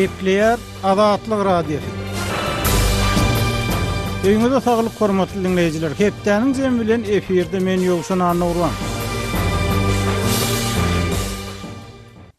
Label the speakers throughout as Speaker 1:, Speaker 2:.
Speaker 1: Gepleýär Azatlyk Radiosy. Öýüňize saglyk hormatly diňleýjiler. Hepdäniň jemi bilen efirde men Ýowşan Annagurban.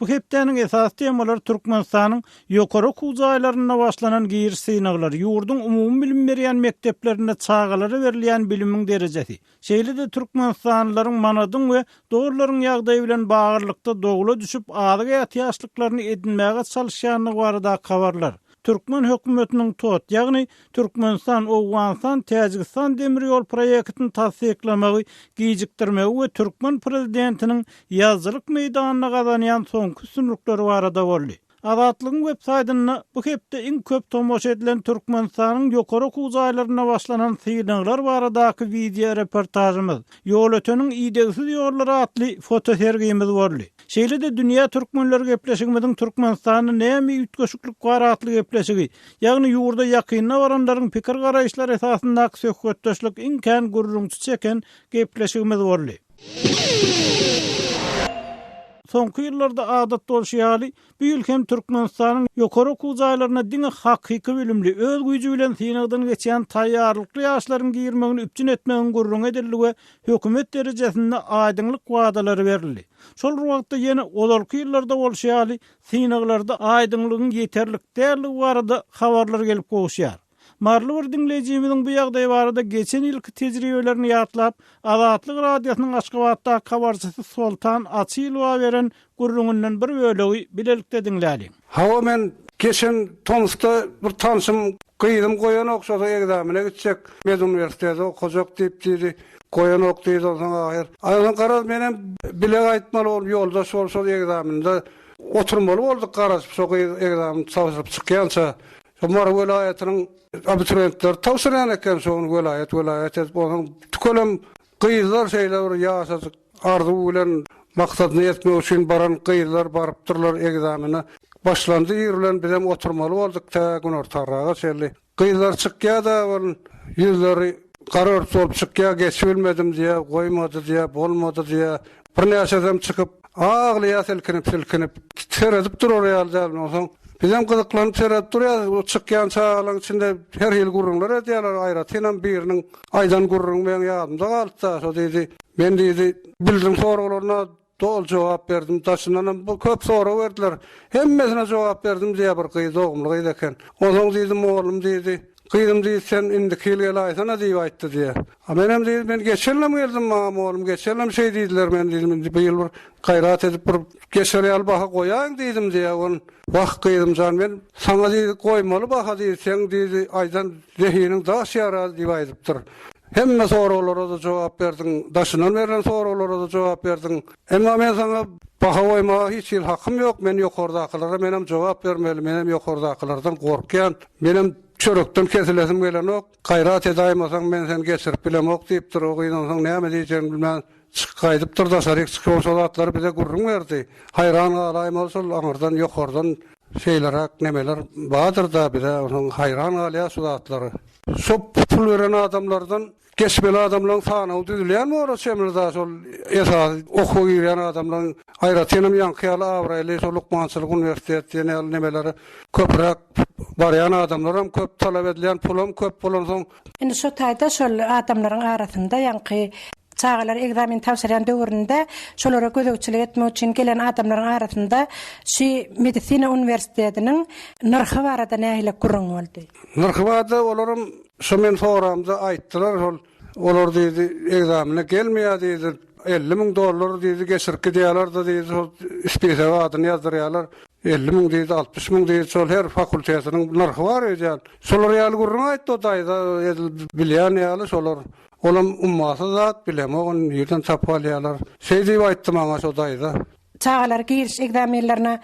Speaker 1: Bu hepdäniň esasy temalary Türkmenistanyň ýokary okuw jaýlarynda başlanan giriş synaglary, ýurduň umumybilim berýän mekdeplerinde çagalara berilýän bilimiň derejesi, Şeýle-de türkmenistanlylaryň manadyň we dollaryň ýagdaýy bilen baglylykda dowla düşüp, azyk ätiýaçlyklaryny edinmäge çalyşýandygy baradaky habarlar, türkmen hökümetiniň tot, ýagny Türkmenistan, Owganystan, Täjigistan demir ýol proýektini tassyklamagy gijikdirmegi we türkmen prezidentiniň ýazyjylyk meýdanynda gazanýan soňky üstünlikleri barada boldy. Azatlygyň web saýtynda bu hepde iň köp tomaşa edilen Türkmenistanyň ýokary okuw jaýlarynda başlanan synaglar baradaky wideo reportažymyz, Ýolöteniň idegsiz ýollary atly fotosergimiz boldy. Şeýle-de Dünýä türkmenleri gepleşigimiziň Türkmenistanda näme üýtgeşiklik bar atly gepleşigi, ýagny ýurda ýakynda baranlaryň pikir-garaýyşlary esasyndaky söhbetdeşlik iň kän gürrüňçi çeken gepleşigimiz boldy. Soňky ýyllarda adat bolşy ýaly, bu ýyl hem Türkmenistanyň ýokary okuw jaýlaryna diňe hakyky bilimli, öz güýji bilen synagdan geçýän taýýarlykly ýaşlaryň girmegini üpjün etmegiň gürrüňi edildi we hökümet derejesinde aýdyňlyk wadalary berildi. Şol bir wagtda ýene ozalky ýyllarda bolşy ýaly, synaglarda aýdyňlygyň ýeterlik däldigi barada habarlar gelip gowuşýar. Maryly bir diňleýjimiziň bu ýagdaý barada geçen ýylky tejribelerini ýatlap, Azatlyk Radiosynyň Aşgabatdaky habarçysy Soltan Açylowa beren gürrüňinden bir bölegi bilelikde diňläliň.
Speaker 2: Hawa men geçen tomusda bir tanşym gyzym goýanok şosa egzamine gitjek meduniwersitete okajak diýip diýdi goýanok diýdi onsoň ahyr aý onsoň garaz menem bile gaýtmaly bolup ýoldaş bolup şol egzaminde oturmaly bolduk garaşyp şo gyz egzamin tabşyryp çykýança Şo Mary welaýatynyň abituriýentleri tabşyrýan eken şo gün welaýat welaýat edip onsoň tükelem gyzlar şeýle bir ýaşajyk arzuw bilen maksadyna ýetmek üçin baran gyzlar barypdyrlar egzamene başlandy ir bilen bizem oturmaly bolduk tä günortanraga çenli gyzlar çykýada ol ýüzleri gara ört bolup çykýa geçibilmedim diýä goýmady diýä bolmady diýä Birnäçesem çykyp, aglaýar silkinip-silkinip. Seredip durar ýaly däl. Onsoň bizem gyzyklanyp seredip durýarys. Bu çykýan çagalaryň içinde her hili gürrüňler edýärler. Aýratynam biriniň aýdan gürrüňi meň ýadymda galypdy. Şo diýdi, Men diýdi, bildim soraglaryna doly jogap berdim. Daşyndanam köp sorag berdiler. Hemmesine jogap berdim diýýär bir gyz, dogumly gyz eken. Onsoň diýdi, mugallym diýdi, Gyzym diýdi, sen indiki ýyl gelaýsana diýip aýtdy diýýär. A menem diýdi, men geçen ýylam geldim maňa mugallym, geçen ýylam şeý diýdiler, men diýdim, indi bu ýyl bir gaýrat edip bir geçer ýaly baha goýaýyň diýdim diýýär. Ol, Wah, gyzym jan, men saňa diýdi, goýmaly baha diýdi, seň diýdi, aýdan zehiniň daş ýarar diýip aýdypdyr. Hemme soraglara-da jogap berdiň, daşyndan berlen soraglara-da jogap berdiň. Emma men saňa baha goýmaga hiç hili hakym ýok, men ýokardakylara menem jogap bermeli, menem ýokardakylardan gorkýan. Menem çörekden kesilesim gelenok, gaýrat edaýmasaň men seni geçirip bilemok diýipdir. O gyz onsoň näme diýjegini bilmän çykyp gaýdypdyr daşaryk çykyp ol şo zatlary bize gürrüň berdi. Haýran galaýmaly şol aňyrdan ýokardan şeýleräk nemeler bardyr-da bize onsoň haýran galýas şu zatlara. Şo pul beren adamlardan Geçmeli adamlaryň sanawy düzülýän bora çemli da şol esasy okuwa girýän adamlaryň aýratynam ýaňky ýaly abraýly şol lukmançylyk uniwersitet diýen ýaly nemelere köpräk barýan adamlaram köp talap edilýän pulam köp bolansoň.
Speaker 3: Indi şo taýda şol adamlaryň arasynda ýaňky çagalar ekzamen tabşyrýan döwründe şolara gözegçilik etmek üçin gelen adamlaryň arasynda şu medisina uniwersitetiniň nyrhy barada nähili gürrüň boldy?
Speaker 2: Nyrhy barada olaram Şo men soramda aýtdylar şol olar diýdi egzamine gelmeýär diýdi 50 müň dollar diýdi geçirip gidýärler-de diýdi şol spisege adyny ýazdyrýarlar 50 müň diýdi 60 müň diýdi şol her fakultetiniň nyrhy bar öýdýän şolar ýaly gürrüň aýtdy o daýza edil bilýän ýaly şolar olam ummasyz zat bilemok ony nirden tapyp alýarlar şeý diýip aýtdy maňa şo daýza.
Speaker 3: Çagalar giriş egzamenlerine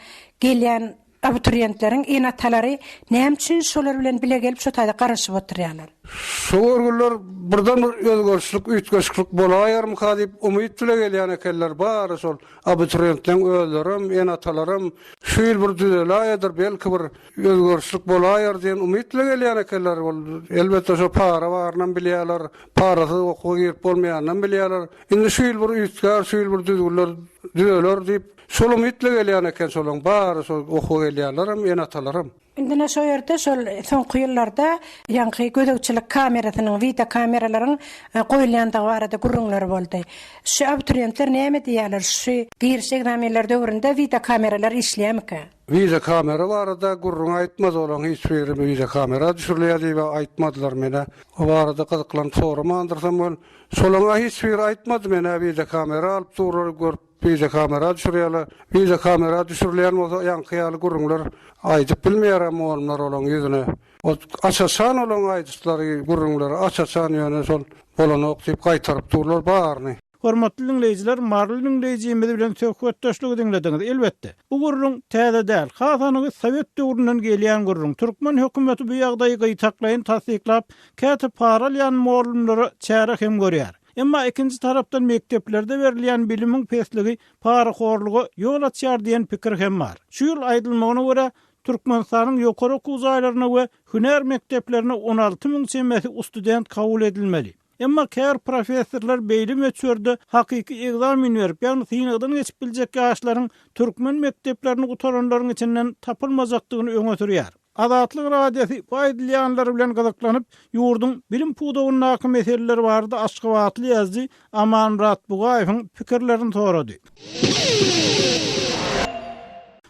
Speaker 3: gelýän Abituriýentleriň ene-atalary näme üçin şolar bilen bile gelip şo taýda garaşyp oturýarlar?
Speaker 2: Şu görgüliler birden bir özgerişlik, üýtgeşiklik bolaýarmyka diýip umyt bile gelýän ekenler. Bary şol abituriýentleň özlerem, ene-atalaram şu ýyl bir düzeläýedir, belki bir özgerişlik bolaýar diýen umyt bile gelýän ekenler. Ol elbetde şo para barynam bilýärler, parasyz okuwa girip bolmaýanynam bilýärler. Indi şu ýyl bir üýtgär, şu ýyl bir düzgünler düzeler diýip, şol umyt bile gelýän eken şolaň bary şol okuwa gelýänlerem, ene-atalaram.
Speaker 3: Indi ine şo ýerde şol soňky ýyllarda ýaňky gözegçilik kamerasynyň, wideokameralaryň goýulýandygy barada gürrüňler boldy. Şu abituriýentler näme diýýärler, şu giriş ekzamenleri döwründe wideokameralar işleýärmikä?
Speaker 2: Wideokamera barada gürrüň aýtmady olaň hiç biri wideokamera düşürilýär diýibä aýtmadylar menä o barada gyzyklanyp soramandyrsam wel şolaňa hiç biri aýtmady menä wideokamera alyp durlar görüp Wideokamera düşürýärler. Wideokamera düşürilýän bolsa ýaňky ýaly gürrüňler aýdyp bilmeýär-ä mugallymlar olaň ýüzüne. O aç-açan olaň aýdyşlary, gürrüňleri aç-açan ýöne şol bolanok diýip gaýtaryp durlar baryny.
Speaker 1: Hormatly diňleýjiler maryly diňleýjimiz bilen söhbetdeşligi diňlediňiz. Elbetde, bu gürrüň täze däl. Has anygy sowet döwründen gelýän gürrüň. Türkmen hökümeti bu ýagdaýy gytaklaýyn tassyklap, käte para alýan mugallymlara çäre hem görýär. Emma ikinji tarapdan mekdeplerde berilýän bilimiň pesligi parahorluga ýol açýar diýen pikir hem bar. Şu ýyl aýdylmagyna görä, Türkmenistanyň ýokary okuw jaýlaryna we hünär mekdeplerine 16 müň çemesi ustudent kabul edilmeli. Emma käbir professorlar beýle möçberde hakyky ekzamen berip, ýagny synagdan geçip biljek ýaşlaryň türkmen mekdeplerini gutaranlaryň içinden tapylmajakdygyny öňe sürýär. Azatlyk Radiosy bu aýdylýanlar bilen gyzyklanyp, ýurduň bilim pudagyndaky meseleler barada aşgabatly ýazyjy Amanmyrat Bugaýewiň pikirlerini sorady.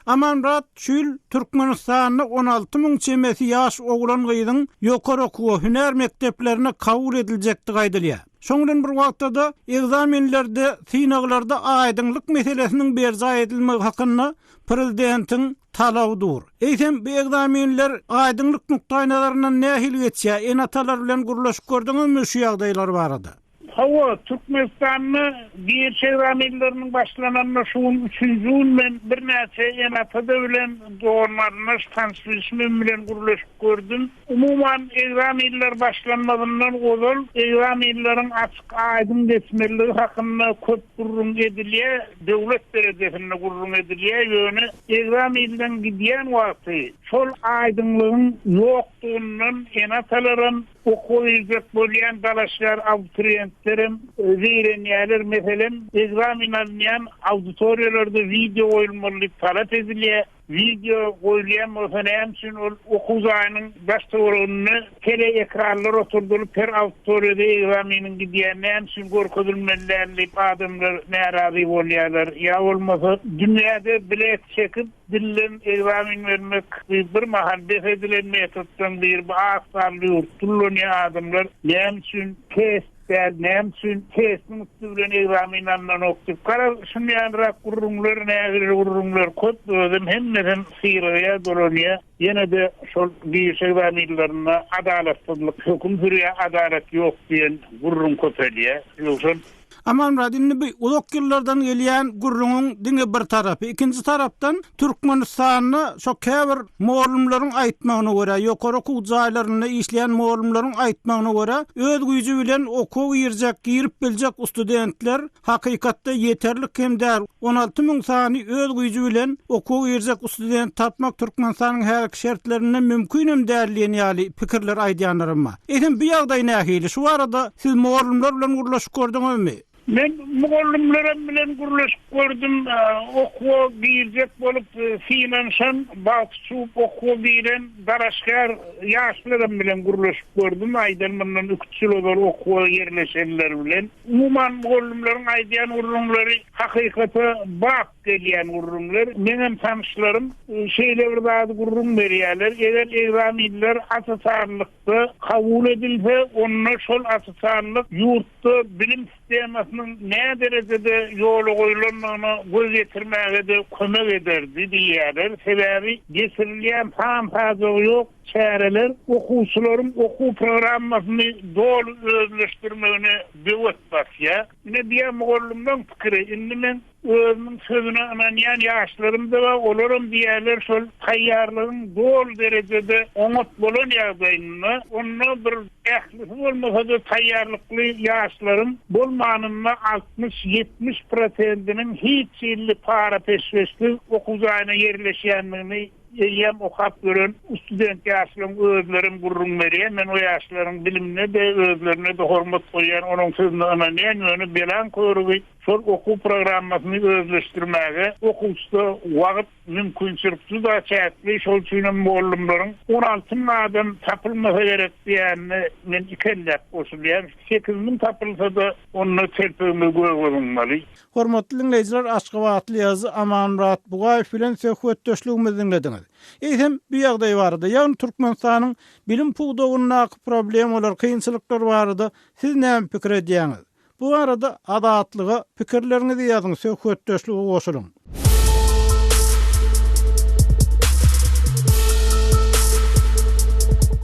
Speaker 1: Amanmyrat, şu ýyl Türkmenistanda 16 müň çemesi ýaş oglan-gyzyň ýokary okuwa, hünär mekdeplerine kabul ediljekdigi aýdylýar. Şoň bilen bir wagtda-da, ekzamenlerde, synaglarda aýdyňlyk meselesiniň berjaý edilmegi hakynda prezidentiň talaby dur. Eýsem, bu ekzamenler aýdyňlyk nukdaýnazaryndan nähili geçýär? Ene-atalar bilen gürleşip gördüňizmi şu ýagdaýlar barada?
Speaker 4: Hawa, Türkmenistanda giriş ekzamenleriniň başlananyna şu gün üçünji gün men birnäçe ene-ata-da bilen, dogan-garyndaş, tanyş-bilşimem bilen gürleşip gördüm. Umuman, ekzamenler başlanmazyndan ozal ekzamenleriň açyk-aýdyň geçmeliligi hakynda köp gürrüň edilýär, döwlet derejesinde gürrüň edilýär, ýöne ekzamenleň gidýän wagty şol aýdyňlygyň ýokdugyndan ene-atalaram, okuwa girjek bolýan dalaşgär abituriýentlerem zeýrenýärler. Meselem, ekzamen alynýan auditoriýalarda wideo goýulmaly diýip talap edilýär. Wideo goýulýan bolsa näme üçin ol okuw jaýynyň daş töwereginde teleekranlar oturdylyp her auditoriýada ekzameniň gidýäni näme üçin görkezilmeli däl diýip adamlar närazy bolýarlar ýa bolmasa dünýäde bilet çekip dilden ekzamen bermek bir mahal bes edilen metodlaryň biri bu az sanly ýurtda ullanýar adamlar näme üçin test Däl, näme üçin testiň üsti bilen ekzamen alnanok diýip. Garaz, şuny ýalyrak gürrüňler, nägile gürrüňler köp, özem hemmesem syrygýar, dolanýar. Ýene-de şol giriş ekzamenlerinde adalatsyzlyk höküm sürýär, adalat ýok diýen gürrüň köpelýär. Ýogsam.
Speaker 1: Amanmyrat, indi bu uzak ýyllardan gelýän gürrüňiň diňe bir tarapy. Ikinji tarapdan, Türkmenistanda şo käbir mugallymlaryň aýtmagyna görä, ýokary okuw jaýlarynda işleýän mugallymlaryň aýtmagyna görä, öz güýji bilen okuwa girjek, girip biljek studentler hakykatda ýeterlik hem däl. 16 müň sany öz güýji bilen okuwa girjek student tapmak Türkmenistanyň häzirki şertlerinde mümkinem däl diýen ýaly pikirleri aýdýanlaram bar. Eýsem bu ýagdaý nähili? Şu barada siz mugallymlar bilen gürleşip gördüňizmi?
Speaker 4: Men mugallymlaram bilen gürleşip gördüm, okuwa girjek bolup synanyşan, bagty çüwüp okuwa giren dalaşgär ýaşlaram bilen gürleşip gördüm, aýdan mundan iki-üç ýyl ozal okuwa ýerleşenler bilen. Umuman, mugallymlaryň aýdýan gürrüňleri hakykata bap gelýän gürrüňler. Meňem tanyşlarym şeýle bir zady gürrüň berýärler, eger ekzamenler aç-açanlykda kabul edilse, onda şol aç-açanlyk ýurt Ýurtda bilim sistemasynyň näderejede ýola goýlandygyna göz ýetirmäge-de kömek ederdi diýýärler. Sebäbi geçirilýän san-sajagy ýok. çäreler okuwçylaryň okuw programmasyny doly özleşdirmegine böwet basýar. Ine, diýýär mugallymlaryň pikiri. Indi men özümiň sözüne ynanýan ýaşlarym-da bar, olaram diýýärler, şol taýýarlygyň doly derejede oňat bolan ýagdaýynda, onda bir ählisi bolmasa-da taýýarlykly ýaşlaryň bolmanynda 60-70 prosentiniň hiç hili para-peşgeşsiz okuw jaýyna ýerleşýändigini Eýýäm okap ýören student ýaşlaryň özlerem gürrüň berýär. Men o ýaşlaryň bilimine-de, özlerine-de hormat goýýan, olaryň sözüne ynanýan, ýöne belaň körügi şol okuw programmasyny özleşdirmäge okuwçyda wagt, mümkinçilik juda çäkli, şol üçinem mugallymlaryň 16 müň adam tapylmasa gerek diýenine men ikelläp goşulýan. 8000 tapylsa-da, onda telpegimizi göge zyňmaly.
Speaker 1: Hormatly diňleýjiler Aşgabatly ýazyjy Amanmyrat Bugaýew bilen söhbetdeşligimizi diňlediňiz. Eýsem, bu ýagdaý barada, ýagny Türkmenistanyň bilim pudagyndaky problemalar, kynçylyklar barada siz näme pikir edýäňiz? Bu barada Azatlyga pikirleriňizi ýazyň, söhbetdeşlige goşulyň.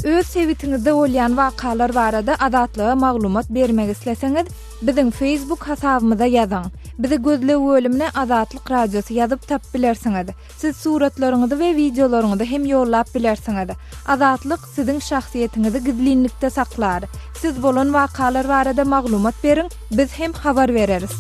Speaker 5: Öz sebitiňizde bolýan wakalar barada Azatlyga maglumat bermek isleseňiz, Biziň Facebook hasabymyza ýazyň. Bizi gözleg bölümine Azatlyk Radiosy ýazyp tapyp bilersiňiz. Siz suratlaryňyzy we wideolaryňyzy hem ýollap bilersiňiz. Azatlyk siziň şahsyýetiňizi gizlinlikde saklar. Siz bolan wakalar barada maglumat beriň, biz hem habar bereris.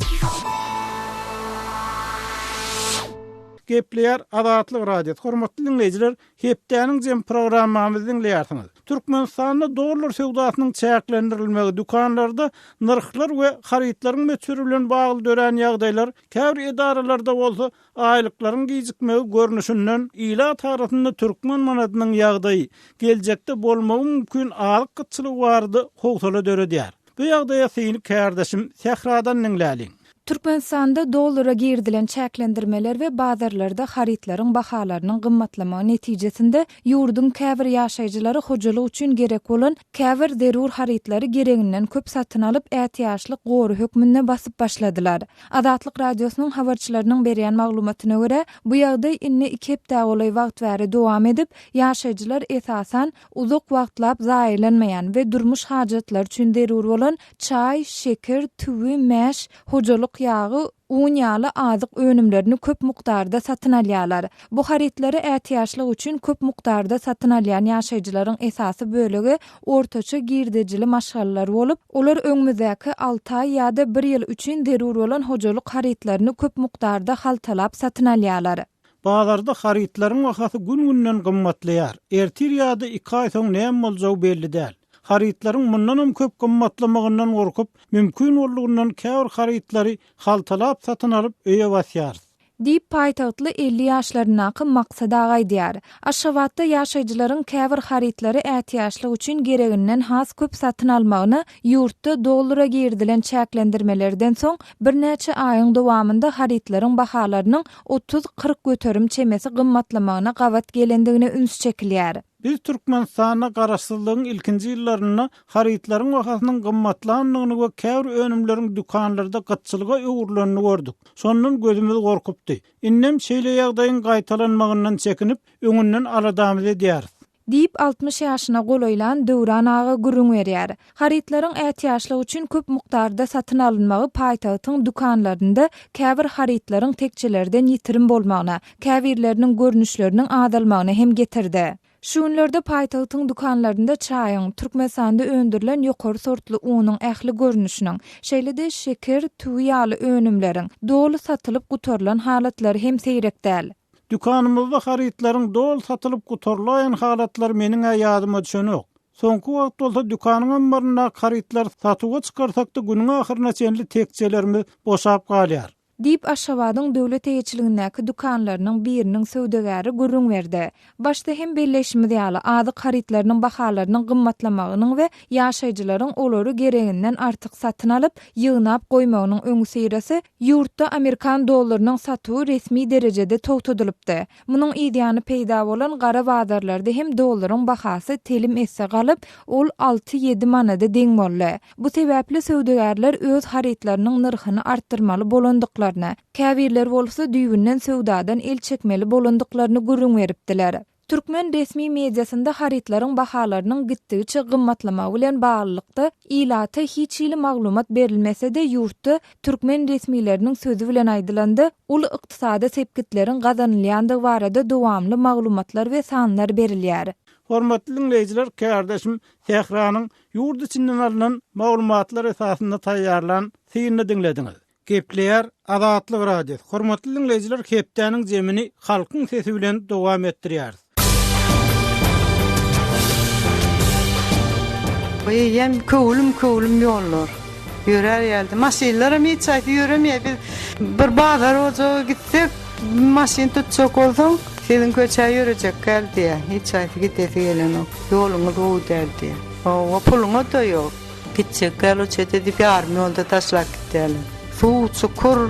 Speaker 1: Gepleýär Azatlyk Radiosy. Hormatly diňleýjiler, Hepdäniň jemi programmamyzy diňleýärsiňiz. Türkmenistanda dollar söwdasynyň çäklendirilmegi, dükanlarda nyrhlar we harytlaryň möçberi bilen bagly dörän ýagdaýlar, käbir edaralarda bolsa aýlyklaryň gijikmegi görnüşinden ilat arasynda türkmen manadynyň ýagdaýy, geljekde bolmagy mümkin azyk gytçylygy barada howsala döredýär. Bu ýagdaýa syny kärdeşim Sähradan diňläliň.
Speaker 5: Türkmenistanda dollara girizilen çäklendirmeler we bazarlarda harytlaryň bahalarynyň gymmatlamagy netijesinde ýurduň käbir ýaşaýjylary hojalyk üçin gerek bolan käbir zerur harytlary gereginden köp satyn alyp, ätiýaçlyk gory hökmünde basyp başladylar. Azatlyk Radiosynyň habarçylarynyň berýän maglumatyna görä, bu ýagdaý indi iki hepdä golaý wagt bäri dowam edip, ýaşaýjylar esasan, uzak wagtlap zaýalanmaýan we durmuş hajatlary üçin zerur bolan çaý, şeker, tüwi, mäş, hojalyk ýagy, un ýaly azyk önümlerini köp mukdarda satyn alýarlar. Bu harytlary ätiýaçlyk üçin köp mukdarda satyn alýan ýaşaýjylaryň esasy bölegi ortaça girdejili maşgalalar bolup, olar öňümizdäki alty aý ýa-da bir ýyl üçin zerur bolan hojalyk harytlaryny köp mukdarda haltalap satyn alýarlar.
Speaker 1: Bazarda harytlaryň bahasy gün-günden gymmatlaýar. Ertir ýa-da iki aý soň näme boljagy belli däl. Harytlaryň mundanam köp gymmatlamagyndan gorkup, mümkin boldugyndan käbir harytlary haltalap satyn alyp, öýe basýarys.
Speaker 5: Diýip, paýtagtly 50 ýaşlaryndaky Maksat aga aýdýar. Aşgabatda ýaşaýjylaryň käbir harytlary ätiýaçlyk üçin gereginden has köp satyn almagyna ýurtda dollara girizilen çäklendirmelerden soň birnäçe aýyň dowamynda harytlaryň bahalarynyň 30-40 göterim çemesi gymmatlamagyna gabat gelendigine üns çekilýär.
Speaker 1: Biz Türkmenistanda garaşsyzlygyň ilkinji ýyllarynda harytlaryň bahasynyň gymmatlandygyny we käbir önümleriň dükanlarda gytçylyga öwrülenini gördük. Şondan gözümiz gorkupdy. Indem şeýle ýagdaýyň gaýtalanmagyndan çekinip, öňünden aladamyzy edýäris.
Speaker 5: Diýip, 60 ýaşyna golaýlan Döwran aga gürrüň berýär. Harytlaryň ätiýaçlyk üçin köp mukdarda satyn alynmagy paýtagtyň dükanlarynda käbir harytlaryň tekjelerden ýitirim bolmagyna, käbirleriniň görnüşleriniň azalmagyna hem getirdi. Şu günlerde paýtagtyň dükanlarynda çaýyň, Türkmenistanda öndürilen ýokary sortly unuň ähli görnüşiniň, şeýle-de şeker, tüwi ýaly önümleriň doly satylyp gutarylan halatlary hem seýrek däl.
Speaker 1: Dükanymyzda harytlaryň doly satylyp gutarylaýan halatlary meniň-ä ýadyma düşenok. Soňky wagt bolsa dükanyň ammaryndaky harytlary satuwa çykarsak-da günüň ahyryna çenli tekjelerimiz boşap galýar.
Speaker 5: Diýip, Aşgabadyň döwlet eýeçiligindäki dükanlarynyň biriniň söwdagäri gürrüň berdi. Başda hem belleýşimiz ýaly, azyk harytlarynyň bahalarynyň gymmatlamagynyň we ýaşaýjylaryň olary gereginden artyk satyn alyp, ýygnap goýmagynyň öňüsyrasy ýurtda amerikan dollarynyň satuwy resmi derejede togtadylypdy. Munuň yzýany peýda bolan gara bazarlarda hem dollaryň bahasy telim esse galyp, ol alty-ýedi manada deň boldy. Bu sebäpli söwdagärler öz harytlarynyň nyrhyny artdyrmaly bolandyklaryny, käbirleri bolsa düýbünden söwdadan el çekmeli bolandyklaryny gürrüň beripdiler. Türkmen resmi mediasynda harytlaryň bahalarynyň gitdigiçe gymmatlamagy bilen baglylykda, ilata hiç hili maglumat berilmese-de, ýurtda, türkmen resmileriniň sözi bilen aýdylanda, uly ykdysady sepgitleriň gazanylýandygy barada dowamly maglumatlar we sanlar berilýär.
Speaker 1: Hormatly diňleýjiler, kärdeşim Sähranyň ýurt içinden alnan maglumatlar esasynda taýýarlan synyny diňlediňiz. Gepleýär Azatlyk Radiosy. Hormatly diňleýjiler, hepdäniň jemini Halkyň sesi bilen dowam etdirýäris.
Speaker 6: Eýýäm köwlüm-köwlüm ýollar. Ýörär ýaly. Maşynlaram hiç haýsy ýöremeýär. Biz bir bazar ojaga gitsek, maşyn tutjak bolsaň, siziň köçä ýörejek däl diýýär. Hiç haýsy gidesi gelenok. Ýoluňyz gowy däl diýýär. Hawa, puluňa-da ýok. Gitjek däl o çete diýip ýarym ýolda taşlap gitýärler. Suw, çukur.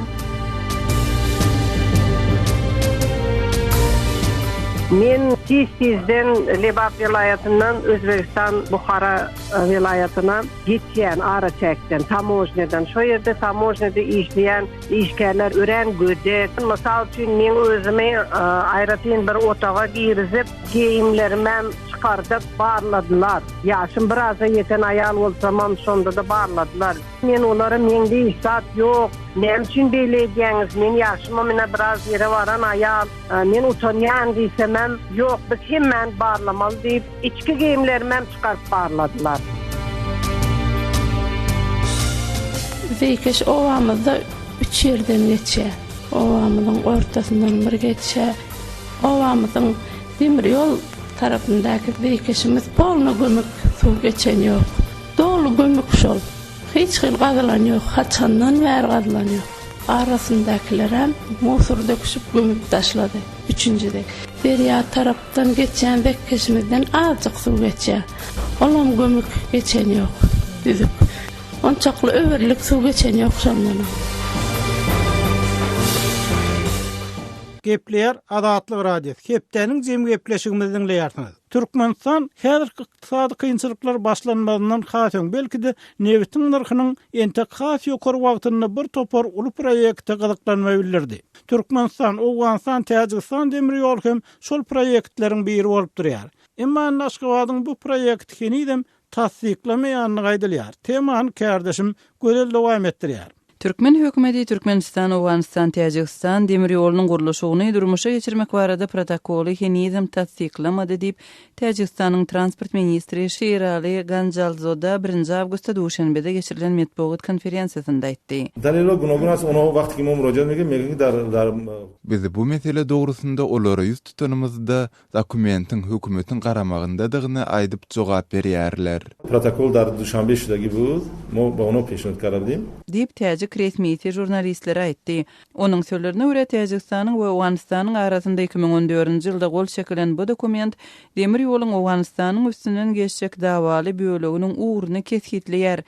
Speaker 7: Men tiz-tizden Lebap welaýatyndan Özbegistan Buhara welaýatyna geçýän araçäkden, tamožnýadan. Şo ýerde tamožnýada işleýän işgärler örän gödek. Mysal üçin, meň özümi aýratyn bir otaga girizip, geýimlerimem çykardyp barladylar. Ýaşym biraza ýeten aýal bolsamam, şonda-da barladylar. Men olara meňde hiç zat ýok, näme üçin beýle edýäňiz, men ýaşymam ine biraz ýere baran aýal, men utanýan diýsemem, ýok, biz hemmäni barlamaly diýip, içki geýimlerimem çykaryp barladylar.
Speaker 8: Zeýkeş obamyzda üç ýerden geçýär. Obamyzyň ortasyndan bir geçýär. Obamyzyň demir ýol tarapyndaky zeýkeşimiz polny gömük, suw geçen ýok. Doly gömük şol. Hiç hili gazylan ýok. Haçandan bäri gazylan ýok. Arasyndakylerem musor döküşip gömüp taşlady. Üçünji zek. Derýa tarapdan geçýän zekkeşimizden azjyk suw geçýär. Olam gömük, geçen ýok. Düzük. Onçakly öwürlik suw geçen ýok şondanam.
Speaker 1: Gepleýär Azatlyk Radiosy, Hepdäniň jemi gepleşigimizi diňleýärsiňiz. Türkmenistan häzirki ykdysady kynçylyklar başlanmazyndan has öň, belki-de, nebitiň nyrhynyň entek has ýokary wagtynda bir topar uly proýekte gyzyklanma bildirdi. Türkmenistan, Owganystan, Täjigistan demir ýoly hem şol proýektleriň biri bolup durýar. Emma indi Aşgabadyň bu proýekti henizem tassyklamaýandygy aýdylýar. Temany kärdeşim Gözel dowam etdirýär.
Speaker 9: Türkmen hökümeti Türkmenistan-Owganystan-Täjigistan demir ýolunyň gurluşygyny durmuşa geçirmek barada protokoly henizem tassyklamady diýip, Täjigistanyň transport ministri Şirali Ganjalzoda birinji awgustda Duşenbede geçirilen metbugat konferensiýasynda aýtdy.
Speaker 10: Biz bu mesele dogrusynda olara ýüz tutanymyzda, Dokumentiň hökümetiň garamagyndadygyny aýdyp jogap berýärler.
Speaker 11: Protokol dar Duşanbe şudagi bud, mo ba ono peşnod karda budim.
Speaker 9: Diýip, täjik resmisi žurnalistlere aýtdy. Onuň sözlerine görä, Täjigistanyň we Owganystanyň arasynda 2014-nji ýylda gol çekilen bu dokument demir ýoluň Owganystanyň üstünden geçjek dawaly böleginiň ugruny kesgitleýär.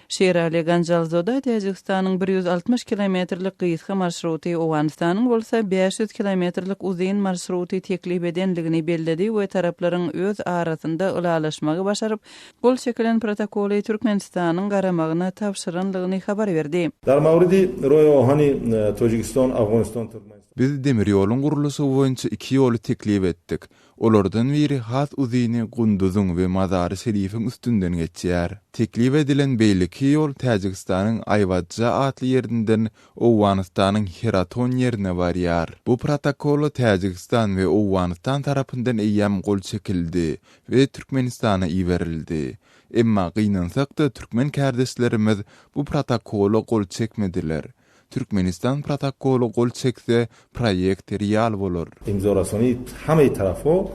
Speaker 9: Şerali Ganjalzoda Täjigistanyň 160 kilometrlik gysga marşruty, Owganystanyň bolsa 500 kilometrlik uzyn marşruty teklip edendigini belledi we taraplaryň öz arasynda ylalaşmagy başaryp, gol çekilen protokoly Türkmenistanyň garamagyna tabşyranlygyny habar berdi.
Speaker 11: Dar mawridi roýi ohani Tojikiston, Afganiston, Turkmenistan.
Speaker 10: Biz demir ýoluň gurluşygy boýunça iki ýoly teklip etdik. Olardan biri has uzyny Gunduzyň we Mazary-Şerifiň üstünden geçýär. Teklip edilen beýleki ýol Täjigistanyň Aýwadja atly ýerinden Owganystanyň Heraton ýerine barýar. Bu protokola Täjigistan we Owganystan tarapyndan eýýäm gol çekildi we Türkmenistana iberildi. Emma gynansak-da türkmen kärdeşlerimiz bu protokola gol çekmediler. Türkmenistan protokola gol çekse, proýekt real bolar.
Speaker 11: Imzorasoni hame tarafho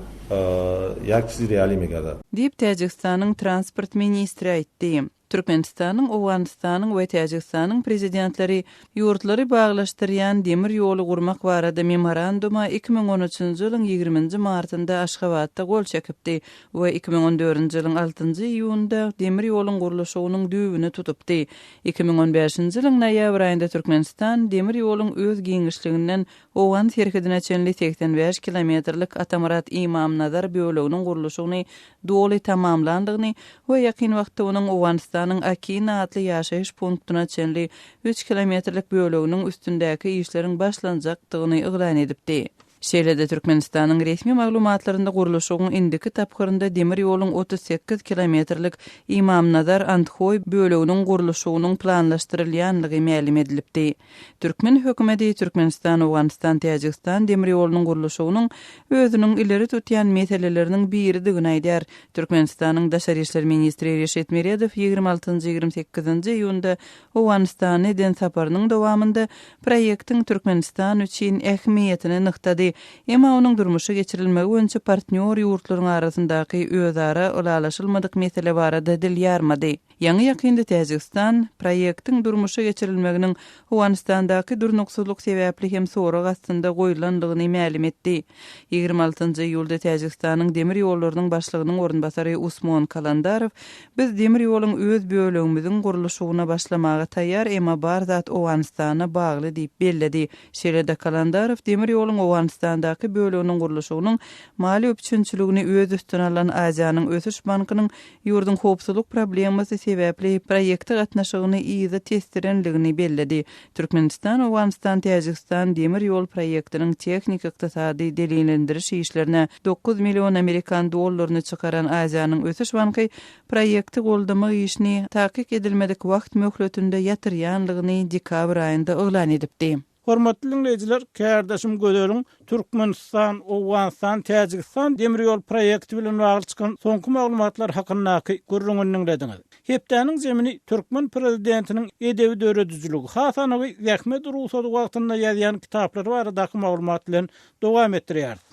Speaker 11: yak çizi reali megardad.
Speaker 9: Diýip, Täjigistanyň transport ministri aýtdy. Türkmenistanyň, Owganystanyň we Täjigistanyň Prezidentleri ýurtlary baglaşdyrýan demir ýoly gurmak barada Memoranduma 2013-nji ýylyň ýigriminji martynda Aşgabatda gol çekipdi we 2014-nji ýylyň altynjy iýunynda demir ýoluň gurluşygynyň düýbüni tutupdy. 2015-nji ýylyň noýabr aýynda Türkmenistan demir ýoluň öz giňişliginden owgan serhedine çenli 85 kilometrlik Atamyrat-Ymamnazar böleginiň gurluşygyny doly tamamlandygyny we ýakyn wagtda onuň Owganystanyň Akina atly ýaşaýyş punktuna çenli üç kilometrlik böleginiň üstündäki işleriň başlanjakdygyny yglan edipdi. Şeýle-de, Türkmenistanyň resmi maglumatlarynda gurluşygyň indiki tapgyrynda demir ýoluň 38 kilometrlik Ymamnazar-Andhoý böleginiň gurluşygynyň planlaşdyrylýanlygy mälim edilipdi. Türkmen hökümeti Türkmenistan-Owganystan-Täjigistan demir ýolunyň gurluşygynyň özüniň ileri tutýan meseleleriniň biridigini aýdýar. Türkmenistanyň daşary işler ministri Reşit Meredow ýigrimi altynjy, ýigrimi sekizinji iýunda Owganystana eden saparynyň dowamynda proýektiň Türkmenistan üçin ähmiýetini nygtady. Emma onuň durmuşa geçirilmegi boýunça partnýor ýurtlaryň arasyndaky özara ylalaşylmadyk mesele barada dil ýarmady. Ýaňy-ýakynda Täjigistan proýektiň durmuşa geçirilmeginiň Owganystandaky durnuksyzlyk sebäpli hem sorag astynda goýlandygyny mälim etdi. Ýigrimi altynjy iýulda Täjigistanyň demir ýollarynyň başlygynyň orunbasary Usmon Kalandarow, Biz demir ýoluň öz bölegimiziň gurluşygyna başlamaga taýýar, emma bar zat Owganystana bagly diýip belledi. Şeýle-de Kalandarow demir ýoluň Owganystandaky böleginiň gurluşygynyň maliýe üpjünçiligini öz üstüne alan Aziýanyň ösüş bankynyň ýurduň howpsuzlyk problemasy sebäpli proýekte gatnaşygyny yza tesdirenligini belledi. Türkmenistan, Owganystan, Täjigistan demir ýol proýektiniň tehniki-ykdysady delillendiriş işlerine 9 million amerikan dollaryny çykaran Aziýanyň ösüş banky proýekti goldamak işini takyk edilmedik wagt möhletinde ýatyrýanlygyny dekabr aýynda yglan edipdi.
Speaker 1: Hormatly diňleýjiler, kärdeşim Gözeliň Türkmenistan, Owganystan, Täjigistan demir ýol proýekti bilen bagly çykan soňky maglumatlar hakyndaky gürrüňini diňlediňiz. Hepdäniň zemini türkmen prezidentiniň edebi döredijiligi, has anygy zähmet rugsady wagtynda ýazýan kitaplary baradaky maglumat bilen dowam etdirýäris.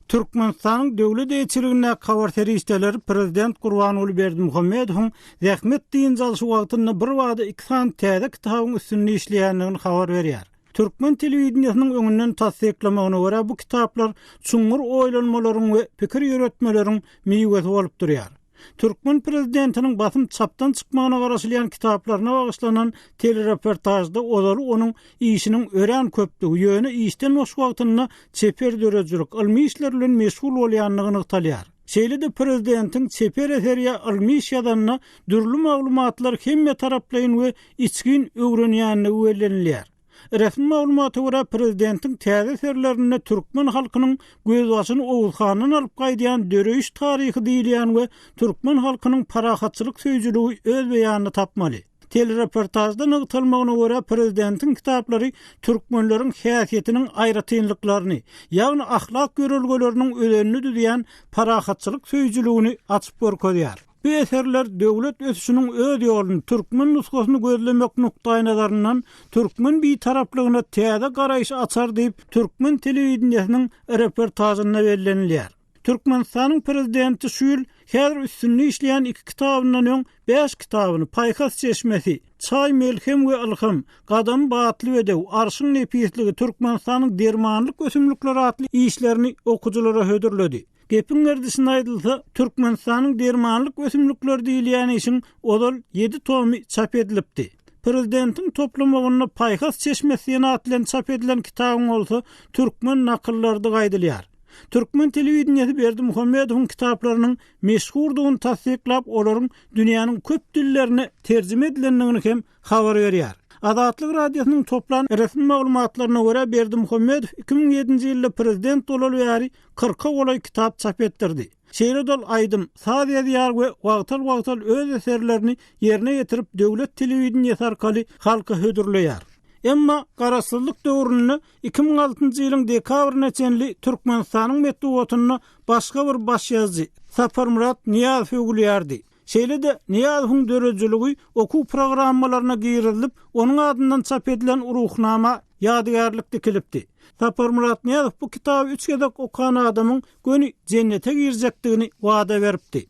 Speaker 1: Türkmenistanyň döwlet eýeçiligindäki habar serişdeleri prezident Gurbanguly Berdimuhamedowyň zähmet dynç alşy wagtynda birbada iki sany täze kitabyň üstünde işleýändigini habar berýär. Türkmen telewideniýesiniň öňünden tassyklamagyna görä, bu kitaplar çuňňur oýlanmalaryň we pikir ýöretmeleriň miwesi bolup durýar. Türkmen prezidentiniň basym çapdan çykmagyna garaşylýan kitaplaryna bagyşlanan telereportažda ozaly onuň işiniň örän köpdügi, ýöne işden boş wagtynda çeper döredijilik, ylmy işler bilen meşgul bolýandygy nygtalýar. Şeýle-de prezidentiň çeper eser ýa ylmy iş ýazanda dürli maglumatlary hemmetaraplaýyn we içgin öwrenýändigi bellenilýär. Resmi maglumata görä, prezidentiň täze eserlerinde türkmen halkynyň gözbaşyny Oguz handan alyp gaýdýan döreýiş taryhy diýilýän we türkmen halkynyň parahatçylyk söýüjiligi öz beýanyny tapmaly. Telereportažda nygtalmagyna görä, prezidentiň kitaplary türkmenleriň häsiýetiniň aýratynlyklaryny, ýagny ahlak ýörelgeleriniň özenini düzýän parahatçylyk söýüjiligini açyp görkezýär. Bu eserler döwlet ösüşiniň öz ýoluny, türkmen nusgasyny gözlemek nukdaýnazaryndan türkmen bitaraplygyna täze garaýşy açar diýip, türkmen telewideniýesiniň reportažynda bellenilýär. Türkmenistanyň prezidenti şu ýyl häzir üstünde işleýän iki kitabyndan öň bäş kitabyny, Paýhas çeşmesi, Çaý, melhem we ylham, Gadamy batly bedew, Arşyň nepisligi, Türkmenistanyň dermanlyk ösümlikleri atly işlerini okyjylara hödürledi. Gepiň gerdişine aýdylsa, Türkmenistanyň dermanlyk ösümlikleri diýilýän işiň ozal ýedi tomy çap edilipdi. Prezidentiň toplamagynda Paýhas çeşmesi diýen at bilen çap edilen kitabyň bolsa türkmen nakyllarydygy aýdylýar. Türkmen telewideniýesi Berdimuhamedowyň kitaplarynyň meşhurdygyny tassyklap, olaryň dünýäniň köp dillerine terjime edilendigini hem habar berýär. Azatlyk Radiosynyň toplan resmi maglumatlaryna görä, Berdimuhamedow 2007-nji ýylda prezident bolaly bäri kyrka golaý kitap çap etdirdi. Şeýle-de ol aýdym, saz ýazýar we wagtal-wagtal öz eserlerini ýerine ýetirip döwlet telewideniýesi arkaly halka hödürleýär. Emma garaşsyzlyk döwründe 2006-njy ýylyň dekabryna çenli Türkmenistanyň metbugatynda başga bir baş ýazyjy, Saparmyrat Nyýazow öwülýärdi. Şeýle-de Nyýazowyň döredijiligi okuw programmalaryna girizilip, onuň adyndan çap edilen Ruhnama ýadygärlik dikilipdi. Saparmyrat Nyýazow bu kitaby üç gezek okan adamyň göni jennete girjekdigini wada beripdi.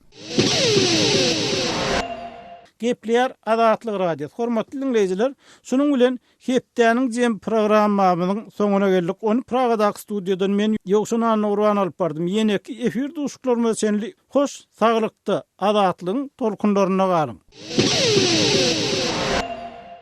Speaker 1: Gepleýär Azatlyk Radiosy. Hormatly diňleýjiler, şunuň bilen Hepdäniň jemi programmamyzyň soňuna geldik. Ony Pragadaky studiýadan men, Ýowşan Annagurban alyp bardym. Ýeneki efir duşuşyklarymyza çenli hoş saglykda, azatlygyň tolkunlarynda galyň!